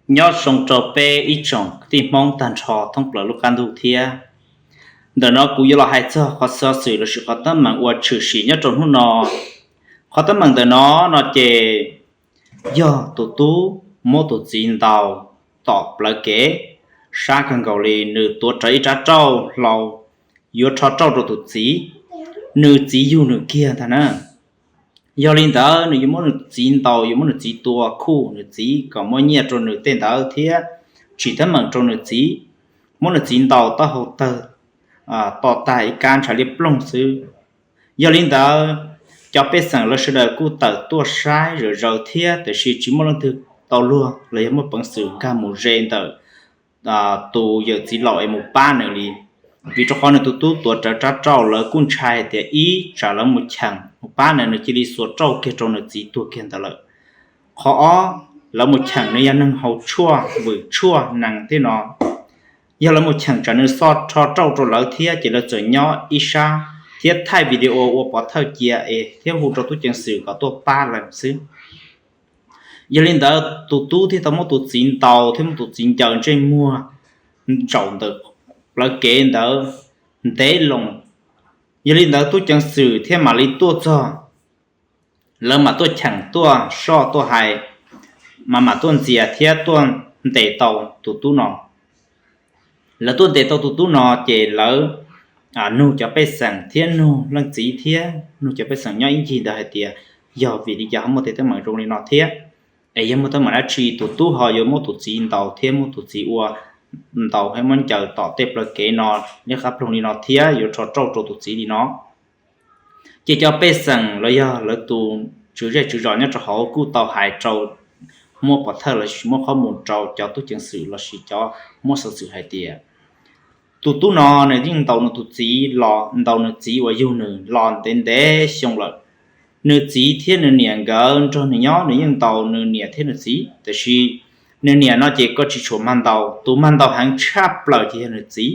Nyob zoo rau peb ib tsoom kwv tij Hmoob tag nrho thoob plaws lub qab ntuj thiab. Ntawm no kuv yuav los hais txog qhov xov xwm lossis qhov teeb meem uas tshwm sim nyob rau hnub no. Qhov teeb meem ntawm no no ces yog tus tub muab tus txiv ntaus tom plawv kev, sab kawg nkaus li, nws tuav rawv ib rab rauj hlau yuav rho rauj rau tus txiv, nws txiv yug nws kiag ntag na. Yog li ntawd nws yuav muab nws txiv ntaus, yuav muab nws txiv tua, khuj nws txiv kom muab nyiaj rau nws tej ntawd thiab tsim teeb meem rau nws txiv, muab nws txiv ntaus taub hau tawg to tag ib kab ntshav liab ploog xwb. Yog li ntawd, cov pej xeem lawv sawv daws kuj tawm tuaj saib zom zaws thiab, tiam sis tsis muaj leej twg tau luag los yog muaj peev xwm nkag mus ze ntawm tus yawm txiv laus es mus pab nws li. Vim rau qhov nws tus tub tuav rawv rab rauj, lawv kuj ntshai hais tias ib tsam lawv mus cheem mus pab nws, nws cia li xuas rauj kiag rau nws txiv tuag kiag ntawd lawm. Qhov ob, lawv mus cheem nws yog neeg haus tshuaj, vwm tshuaj nees tej no. Yog lawv mus cheem tsam nws xo rho rauj rau lawv thiab ces lawv txawm nyob ib sab thiab thaij video ua pov thawj cia es thiab hu rau tub ceev xwm kom tuaj pab lawm xwb. Yog li ntawd tus tub thiaj tau muab tus txiv ntaus thiab muab tus txiv ncaws ntsej muag ntsaum ntawm plawv kev ntawd ntev loo. Yog li ntawd tub ceev xwm thiaj mam li tuaj txog, lawv mam tuaj cheem tuaj soj tuaj hais, mas mam tuaj ntxias thiab tuaj ntes tau tus tub no. Lawv tuaj ntes tau tus tub no ces lawv nug cov pej xeem thiab nug leej txiv thiab nug cov pej xeem nyob ib ncig ntawd hais tias yog vim li cas ho muaj tej teeb meem zoo li no thiab, es yog muaj teeb meem dab tsi tus tub ho yuav muab tus txiv ntaus thiab muab tus txiv ua ntaus thiab muab ncaws tom tej plawv kev no liab qab ploog li no thiab yuav rho rauj rau tus txiv li no. Ces cov pej xeem los yog lawv tus tswv zej tswv zos nyob rau hauv kuj tau hais rau, muab pov thawj lossis muab qhob mus rau cov tub ceev xwm lossis cov muab xov xwm hais tias tus tub no nws yeej ntaus nws tus txiv los ntaus nws txiv uas yug nws los ntev ntev xyoo lawm. Nws txiv thiab nws niam nkawd nrog nws nyob, nws yeej ntaus nws niam thiab nws txiv, tiam sis nws niam no ces koj tsis tshua mag ntaus, tus mag ntaus heev tshaj plaws ces yog nws txiv.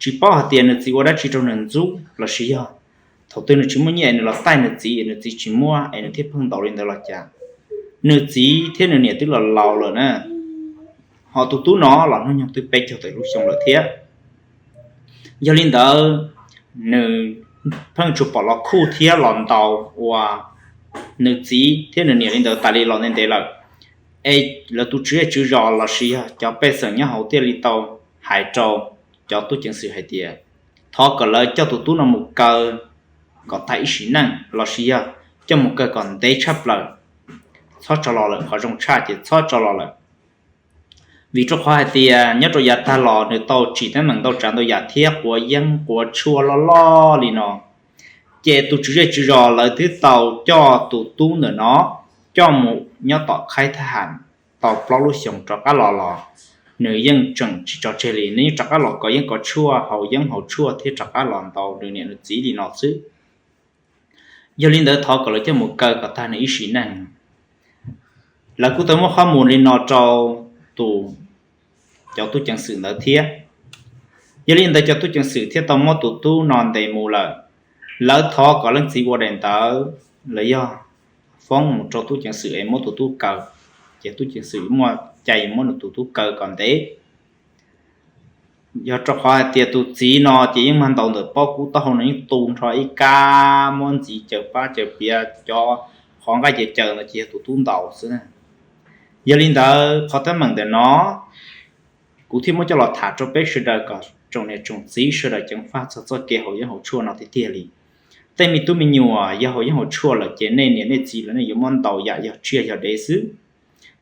Tsis paub hais tias nws txiv ua dab tsi rau nws ntxub lossis yog thaum twg nws tsis muaj nyiaj es nws los taij nws txiv es nws txiv tsis muab es nws thiaj pheej ntaus li ntawd los cas. Nws txiv thiab nws niam twb los laus lawm na, ho tus tub no los hnub nyoog twb peb caug tawm lub xyoo lawm thiab. Yog li ntawd, nws pheej tsuas pom los khuj thiab los ntaus uas nws txiv thiab nws niam li ntawd tas li los ntev ntev lawm. Es lawv tus tswv zej tswv zos lossis yog cov pej xeem nyob hauv thiaj li tau hais rau cov tub ceev xwm hais tias thov kom lawv coj tus tub no mus kaw kom tag ib sim neej lossis yog coj mus kaw kom ntev tshaj plaws, txhob tso los lawm, qhov zoo tshaj ces txhob tso los lawm. Vim rau qhov hais tias nyob rau yav tag los nws tau tsim teeb meem ntau tsav ntau yam thiab quav yeeb quav tshuaj loj loj li no. Ces tus tswv zej tswv zos lawv twb tau coj tus tub ntawm no coj mus nyob tom qhaib thab ham tau plaub lub xyoos rov qab los los nws yeej tseem tsis tso tseg li, nws yeej rov qab los kov yeeb kov tshuaj, haus yeeb haus tshuaj thiab rov qab los ntaus nws niam nws txiv li no xwb. Yog li ntawd thov kom lawv coj mus kaw kom tag nws ib sim neej. Lawv kuj tau muab qhob mus li no rau tus, cov tub ceev xwm ntawd thiab. Yog li ntawd cov tub ceev xwm thiaj tau muab tus tub no ntes mus lawm. Lawv thov kom leej txiv ua daim ntawv los yog foob mus rau tub ceev xwm es muab tus tub kaw, ces tub ceev xwm muaj cai muab nws tus tub kaw kom ntev. Yog rau qhov hais tias tus txiv no ces yeej mag ntaus ntawm pob kub taub hau no yeej tu nrho ib kab, muab ntxiv caws pab caws piav cov qhov nqaij caws caws no ces yog tus tub ntaus xwb. Yog li ntawd qhov teeb meem ntawm no kuv thiaj muab coj los tham rau peb sawv daws kom tsoom niam tsoom txiv sawv daws ceev faj txog txoj kev haus yeeb haus tshuaj no tiag tiag li. Tej me tub me nyuam yog haus yeeb haus tshuaj lawm ces nej niam nej txiv los nej yuav muab ntaus yam yog tsiaj yog dev xwb.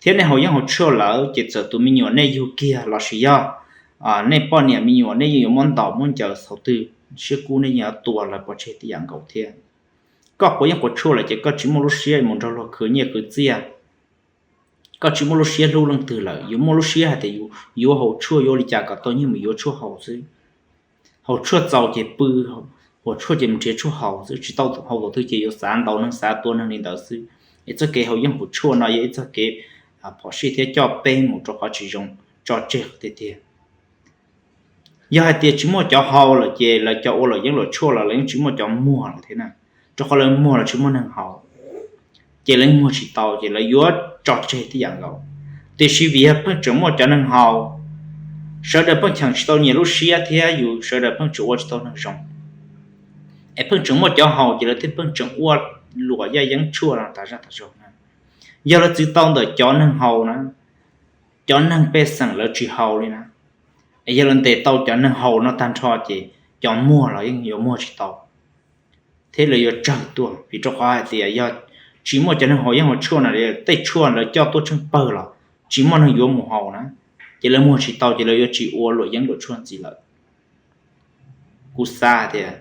Thiab nej haus yeeb haus tshuaj lawm ces txawm tus me nyuam nej yug kiag lossis yog nej poj niam me nyuam nej yeej yuav muab ntaus muab ncaws thaum twg, siab kub nej yeej yuav tua lawv pov tseg tib yam nkaus thiab. Koj quav yeeb quav tshuaj lawm ces koj tsis muaj lub siab mus nrog luag khwv nyiaj khwv txiaj. Koj tsis muaj lub siab hlub leej twg lawm, yuav muaj lub siab hais tias yuav haus tshuaj yuav ua li cas kom tau nyiaj mus yuav tshuaj haus xwb. Haus tshuaj txaus ces pw, haus tshuaj ces mus nrhiav tshuaj haus xwb, tsis tau haus thaum twg ces yuav xav ntaus neeg xav tua neeg li ntawd xwb. Es txoj kev haus yeeb haus tshuaj no yog ib txoj kev phom sij thiab coj peb mus rau qhov tsis zoo tso tseg tiag tiag. Yog hais tias tsis muaj cov haus lawm ces lawv cov ua luam yeeb luam tshuaj los lawv yeej tsis muaj cov muag lawm thiab na, rau qhov lawv muag los tsis muaj neeg haus, ces lawv muag tsis tau ces lawv yuav tso tseg tib yam nkaus. Tiam sis vim yog pheej tseem muaj cov neeg haus, sawv daws pheej cheem tsis tau nyias lub siab thiab yus sawv daws pheej tseem ua tsis tau neeg zoo, es pheej tseem muaj cov haus ces lawv thiaj pheej tseem ua luam yaj yeeb tshuaj no tas zaj tas zog na. Yog lawv txwv tau ntawm cov neeg haus na, cov neeg pej xeem lawv tsis haus li na, es yog lawv ntes tau cov neeg haus no tag nrho ces cov muag los yeej yuav muag tsis tau thiab lawv yuav tsawg tuaj. Vim rau qhov hais tias yog tsis muaj cov neeg haus yeeb haus tshuaj no, tej tshuaj lawv coj tuaj tsheej pawg los tsis muaj neeg yuav mus haus na, ces lawv muag tsis tau ces lawv yuav tsis ua luam yeeb luam tshuaj ntxiv lawm. Kuv xav hais tias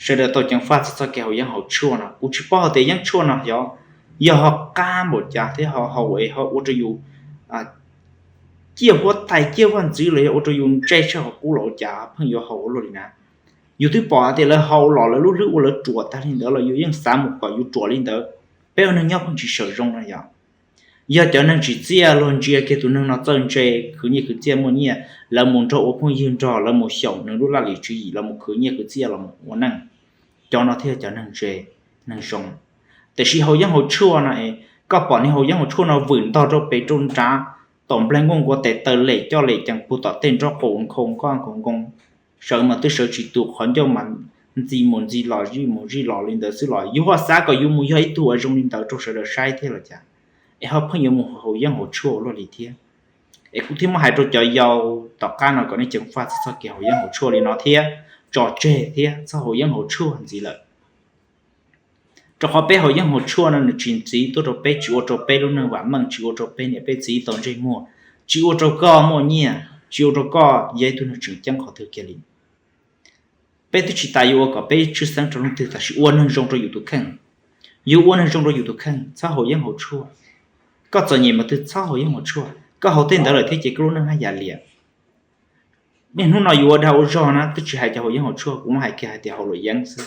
sawv daws tau ceev faj txog txoj kev haus yeeb haus tshuaj no. Kuv tsis paub hais tias yeeb tshuaj no yog, yog ho qab npaum cas thiab ho haus es ho ua rau yus ciaj huab tais ciaj vaj ntxwv los yog ua rau yus ntse tshaj qhov qub los ua cas pheej yuav haus ua luaj li na. Yus twb pom hais tias lawv haus los lawv lub hlwb ua lawv ruam tag li ntawd los yus yeej xav mus kom yus ruam li ntawd. Peb ua neeg nyob pheej tsis sawm zoo no yog, yog cov neeg tsis txiaj luag ntsia kiag tus neeg no txawj ntse, khwv nyiaj khwv txiaj muaj nyiaj, lawv mus nrog ua phooj ywg nrog, lawv mus xyaum nws lub laj lim tswv yim, lawv mus khwv nyiaj khwv txiaj los mus ua neej, cov no thiaj cov neeg ntse, neeg zoo. Tiam sis haus yeeb haus tshuaj no es koj pom nws haus yeeb haus tshuaj no vwm ntog rau pem rau nrad, tom nplaig nkuaj nkuav tes taw lem coj lem cees puag tom tej nrob qaum nkhaus nkoj nkaus nkoos, sawv mas twb sawv tsis tus, qhov ncauj mas ntxi mus ntxi los zij mus zij los li ntawd xwb los yus ho xav kom yus mus yog ib tug uas zoo li ntawd rau sawv daws saib thiab los cas, es ho pheej yuav mus haus yeeb haus tshuaj ua luaj li thiab. Es kuv thiaj muab hais rau cov yau tom qab no kom nej ceev faj txog txoj kev haus yeeb haus tshuaj li no thiab tso tseg thiab txhob haus yeeb haus tshuaj ntxiv lawm. Rau qhov peb haus yeeb haus tshuaj no nws tsis ntxiv tuaj rau peb, tsis ua rau peb lub neej vam meej, tsis ua rau peb niam peb txiv tau ntsej muag, tsis ua rau koj muaj nyiaj, tsis ua rau koj yog ib tug neeg tseem ceeb qhov twg kiag li. Peb twb tsis tas yuav ua kom peb tshwj xeeb rau leej twg, tab sis ua neeg zoo rau yus tus kheej. Yus ua neeg zoo rau yus tus kheej, txhob haus yeeb haus tshuaj. Koj txom nyem npaum twg txhob haus yeeb haus tshuaj, koj haus tej ntawd lawm thiab ces koj lub neej haj yam liam. Niaj hnub no yus ua dag ua zog na twb tsis hais cov haus yeeb haus tshuaj, kuv muab hais kiag hais tias haus luam yeeb xwb.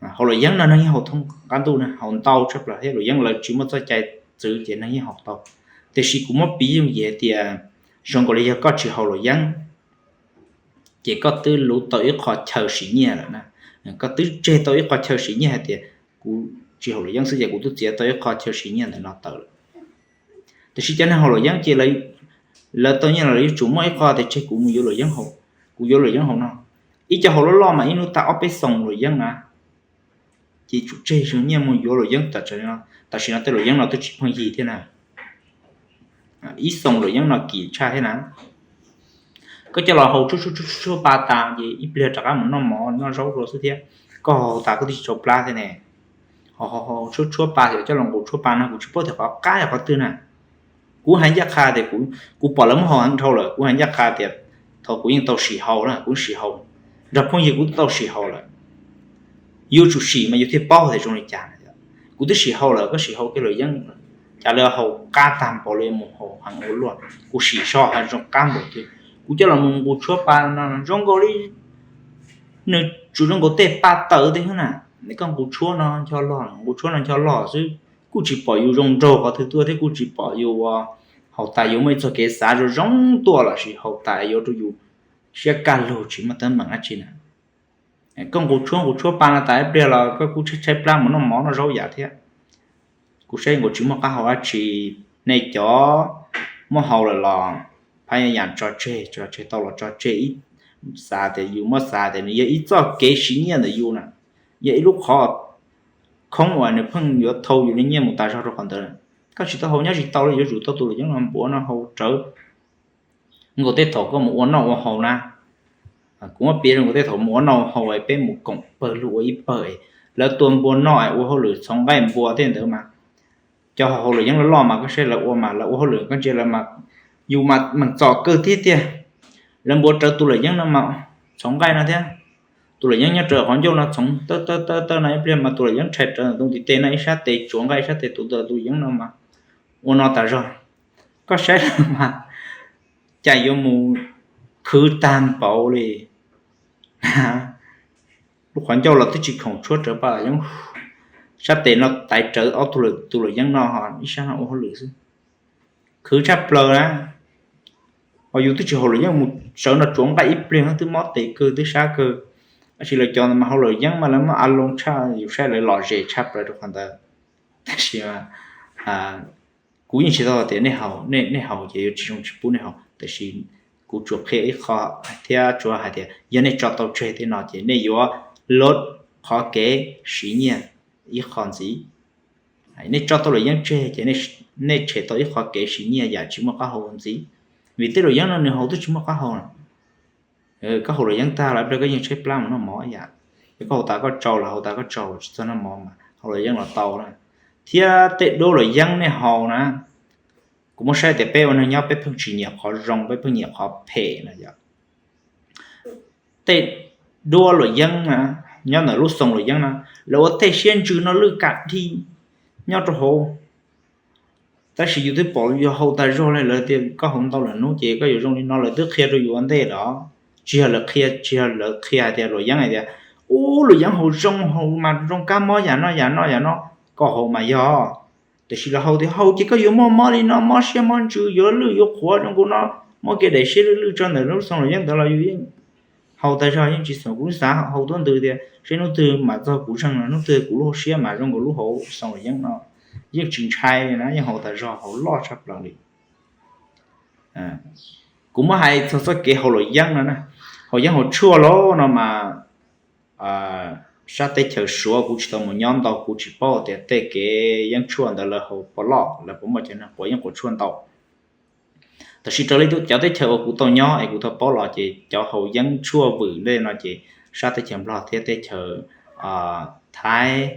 Haus luam yeeb no neeg yeej haus thoob qab ntuj na, haus ntau tshaj plaws thiab. Luam yeeb lawv tsis muaj txoj cai txwv ces neeg yeej haus tau. Tiam sis kuv muab piv yooj yim hais tias zoo nkaus li yog koj tsis haus luam yeeb ces koj twb luv tau ib qho chaw siv nyiaj lawm na. Koj twb tseg tau ib qho chaw siv nyiaj hais tias kuv tsis haus luam yeeb xwb ces kuv twb txiav tau ib qho chaw siv nyiaj ntawm no tawm lawm. Tiam sis cov neeg haus luam yeeb ces lawv tau nyiaj los lawv yuav tsum muaj ib qho tias tseg kuv mus yuav luam yeeb haus, kuv yuav luam yeeb haus no. Ib co haus loj loj mas ib hnub tag ob peb xoo luam yeeb na, ces tsum tseg nyiaj mus yuav luam yeeb tam sim no. Tam sim no tej luam yeeb no twb tsis pheej yig thiab na. Ib xoo luam yeeb no kim tshaj thiab na. Koj coj los haus tshuab tshuab tshuab tshuab pa tas ces ib pliag rov qab mus noj mov noj zaub rau xwb thiab. Koj haus tas koj twb tsis tshau plab thiab ne. Haus haus haus tshuab tshuab pa, coj los nqus tshuab pa no kuv tsis paub tias qhov qab yog qhov twg na. Kuv hais ncaj qha tias kuv pom lawv muab haus heev dhau lawm, kuv hais ncaj qha tias thaum kuv yeej tau sim haus na, kuv sim haus nrog phooj ywg kuv tau sim haus lawm. Yus tsum sim mas yus thiaj paub tias zoo li cas. Kuv twb sim haus lawm, koj sim haus kiag luam yeeb, cas lawv haus qab tag npaum li mus haus heev ua luaj, kuv sim so heev zoo qab npaum twg. Kuv coj los mus nqus tshuab pa no zoo nkaus li nws tsuas zoo nkaus tej pa tawv tej xwb na. Koj nqus tshuab no ncho log, nqus tshuab no ncho log xwb, kuj tsis pom yus zoo nraug qhov twg tuaj thiab kuj tsis pom yus ua haus tas yus muaj ib txoj kev xav zoo zoo tuaj los sis haus tas yuav rau yus siab kaj lug tsis muaj teeb meem dab tsi na. Koj nqus tshuab nqus tshuab pa no tas ib pliag los koj kuj tshaib tshaib plab mus noj mov noj zaub yam thiab. Kuv saib nkaus tsis muaj qab hau dab tsi. Nej cov muab haus lawm los phaj yam tso tseg, tso tseg tau los tso tseg ib, xav tias yus muab xav tias nws yog ib txoj kev siv nyiaj ntawm yus na, yog ib lub qhov khoob uas nws pheej yuav thau yus li nyiaj mus tas zog rau qhov ntawd. Koj tsis tau haus nyob tsis tau li, yuav tsum tau tus luam yeeb no npuav no haus rawv nkaus tej thaum koj mus ua noj ua haus na. Kuv muab piav zoo nkaus tej thaum mus ua noj ua haus es peb mus koom pawg lug ua ib pawg es lawv tua npua noj es ua hauj lwm txhoov nqaij npua tej ntawd mas, cov haus luam yeeb loj loj mas koj saib lawv ua mas lawv ua hauj lwm koj ntsia lawv mas, yus mas meem txom kawg thiab tiag. Lawv npuav rawv tus luam yeeb no mas txhoov nqaij no thiab, tus luam yeeb nyob rawv qhov ncauj no txhoov tawb tawb tawb no ib pliag mas tus luam yeeb rhais rawv ntawm tus ntiv tes no ib sab tes tsuav nqaij ib sab tes tuav ntawm tus yeeb no mas ua no tas zog. Koj saib lawv mas cas yuav mus khwv tag npaum li. Lub qhov ncauj los twb tsis khoom tshuab rawv pa, sab tes no taiv rawv ob tug, tus luam yeeb no ho ib sab no ua hauj lwm xwb. Khwv tshaj plaws na. Ho yus twb tsis haus luam yeeb mus sawv no tsuav nqaij ib pliag twb mob tes kawg twb sab kawg. Tab sis lawv cov ntawd mas haus luam yeeb mas lawv muaj a loo tshaj, yus saib lawv lom zem tshaj plaws rau qhov ntawd. Tab sis mas kuv Kuv yeej tsis tau tias nej haus, nej haus ces yuav tsis zoo tsis pub nej haus, tiam sis kuv tsuas qhia ib qho thiab tsuas hais tias yog nej tso tau tseg tej no ces nej yuav lub qhov kev siv nyiaj ib qho ntxiv. Nej tso tau luam yeeb tseg ces nej tshem tau ib qho kev siv nyiaj yam tsis muaj qab hau ntxiv, vim tej luam yeeb no nws haus twb tsis muaj qab hau. Koj haus luam yeeb tag los ib pliag koj yeej tshaib plab mus noj mov ib yam. Yog koj haus tas koj tsau los haus tas koj tsau tsis txog noj mov mas haus luam yeeb los tau na. Thiab tej duab luam yeeb nej haus na, kuv muab saib tias peb ua neeg nyob peb pheej tsis nyiam qhov zoo, peb pheej nyiam qhov phem no yom. Tej duab luam yeeb na, nyob ntawm lub xoo luam yeeb na, lawv ua tej siab ntsws no lwj kam dhi nyob rau hauv. Tab sis yus twb pom yus haus tas zog li lawv tias koj haus ntau lawm hnub ces koj yuav zoo li no, lawv twb qhia rau yus ua ntej lawm. Tsis yog lawv qhia, tsis yog lawv qhia hais tias luam yeeb hais tias ub luam yeeb haus zoo, haus mas zoo kab mob yam no yam no yam no, koj haus mas yog. Tiam sis lawv haus tias haus ces koj yuav muaj mob li no, mob siab mob ntsws, yuav lwj yuav qhuav zoo nkaus no, muaj kev daim siab lwj lwj tso ntawm lub xoo luam yeeb ntawd los yus yeej haus tas zog yeej tsis xav. Kuv xav haus tuab ntws tias seb hnub twg mam txog kuv zeeg no, hnub twg kuv lub siab mas zoo nkaus lub hauv xoo luam yeeb no. Yeej tsis ntshai li na, yeej haus tas zog, haus loj tshaj plaws li. Kuv muab hais txog txoj kev haus luam yeeb no na, haus yeeb haus tshuaj los no mas sab teb chaws Suav kuv tsis tau mus nyob ntau, kuv tsis paub tias tej kev yeeb tshuaj ntawd lawv haus puas loj, lawv puas muaj cov neeg quav yeeb quav tshuaj ntau. Tab sis raws li cov teb chaws uas kuv tau nyob es kuv tau paub los ces cov haus yeeb tshuaj vwm tej no ces sab teb chaws Nplog thiab teb chaws Thaib,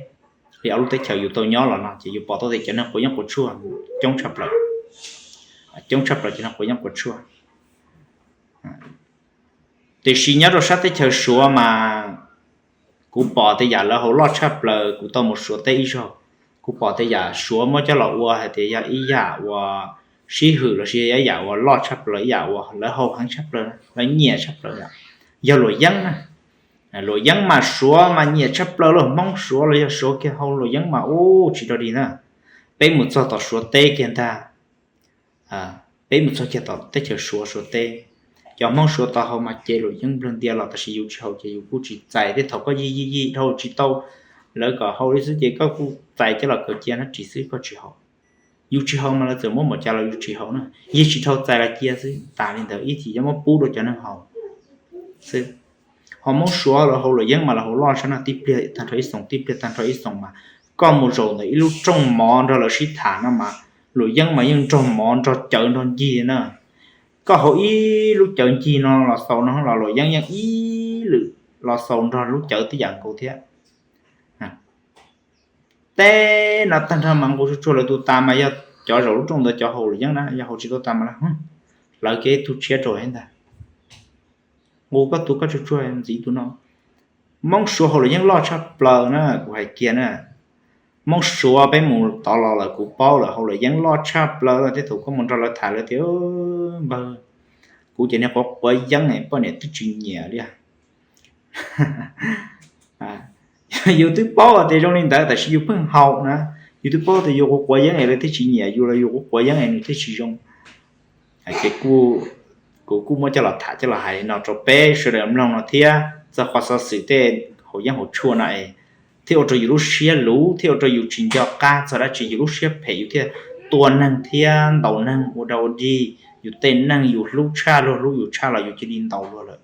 li ob lub teb chaws yus tau nyob los no ces yus pom tau tias cov neeg quav yeeb quav tshuaj coob tshaj plaws, coob tshaj plaws cov neeg quav yeeb quav tshuaj. Tiam sis nyob rau sab teb chaws Suav mas kuv pom tej yam lawv haus loj tshaj plaws. Kuv tau mus Suav teb ib zaug, kuv pom tej yam Suav muab coj los ua hais tias yog ib yam uas sib hwm los sis yog ib yam uas loj tshaj plaws, ib yam uas lawv haus heev tshaj plaws, lawv nyiam tshaj plaws yom, yog luam yeeb na. Luam yeeb mas Suav mas nyiam tshaj plaws, los Hmoob Suav los yog Suav kiag haus luam yeeb mas ub tsis rog dig na. Peb mus txog tom Suav teb kiag ntag, peb mus txog kiag tom teb chaws Suav, Suav teb, cov Hmoob Suav tau haus mas ces luam yeeb nplawg ntias los, tab sis yus tsis haus ces yus kuj tsis txais. Tej thaum koj yig yig yig dhau tsis tau lawv kom haus li xwb ces koj kuj txais coj los khaws cia nab ris xwb koj tsis haus. Yus tsis haus mas lawv txawm muab npaum cas los yus tsis haus na, yig tsis dhau txais los cia xwb. Tas li ntawd, ib chim yuav muab pub rau cov neeg haus xwb. Ho Hmoob Suav lawv haus luam yeeb mas lawv haus loj tshaj na, tib pliag tag nrho ib xoos, tib pliag tag nrho ib xoos mas koj mus zaum ntawm ib lub rooj mov nrog lawv sib tham no mas luam yeeb mas yeej nrog mov nrog cawv nrog ncig na. Koj haus ib lub cawv ncig no los xaus no los luam yeeb yeej ib lwm los xaus nrog lub cawv tib yam nkaus thiab. Teb no tag nrho mas nqus tsuag tsuag lawv tus tas mas yog cov zaum lub rooj ntawd cov haus luam yeeb na, yog haus tsis tau tas mas lawv kiag ib tug tshiab rau ntag. Nqus koj tus koj tsuag tsuag ntxiv tus no. Hmoob Suav haus luam yeeb loj tshaj plaws na, kuv hais kiag na. Hmoob Suav peb mus tod los lawm kuv paub lawm, haus luam yeeb loj tshaj plaws lawm. Tej thaum koj mus nrog lawv tham lawv tias npawg, kuv ces niag quav quav yeeb es poj niam twb tsis nyiam li. Yus twb paub tias zoo li ntawd tab sis yus pheej haus na. Yus twb paub tias yus quav quav yeeb es lawv thiaj tsis nyiam yus los yus quav quav yeeb es nws thiaj tsis zoo. Ces kuv kuj muab coj los tham coj los hais no rau peb sawv daws mloog no thiab. Txog qhov xov xwm tej haus yeeb haus tshuaj no es thiaj ua rau yus lub siab luv, thiaj ua rau yus tsis nco qab txog dab tsi, yus lub siab phem yus thiaj tua neeg thiab ntaus neeg ua dog ua dig. Yus tej neeg yus hlub tshaj luag hlub yus tshaj los yus cia li ntaus luag lawm.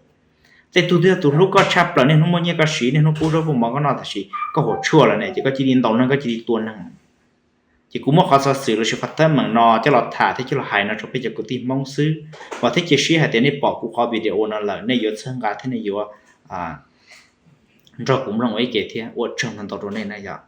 Tej tug twg yog tus hlub koj tshaj plaws, niaj hnub muab nyiaj koj siv, niaj hnub pub zaub pub mov koj noj, tab sis koj haus tshuaj lawm ne ces koj cia li ntaus neeg, koj cia li tua neeg. Ces kuv muab qhov xov xwm los sis qhov teeb meem no coj los tham thiab coj los hais no rau peb cov kwv tij Hmoob xwb. Vam thiab cia siab hais tias nej pom kuv qhov video no lawm nej yuav txhawb nqa thiab nej yuav nrog kuv mloog ua ib ke thiab. Ua tsaug ntau ntau rau nej na yom.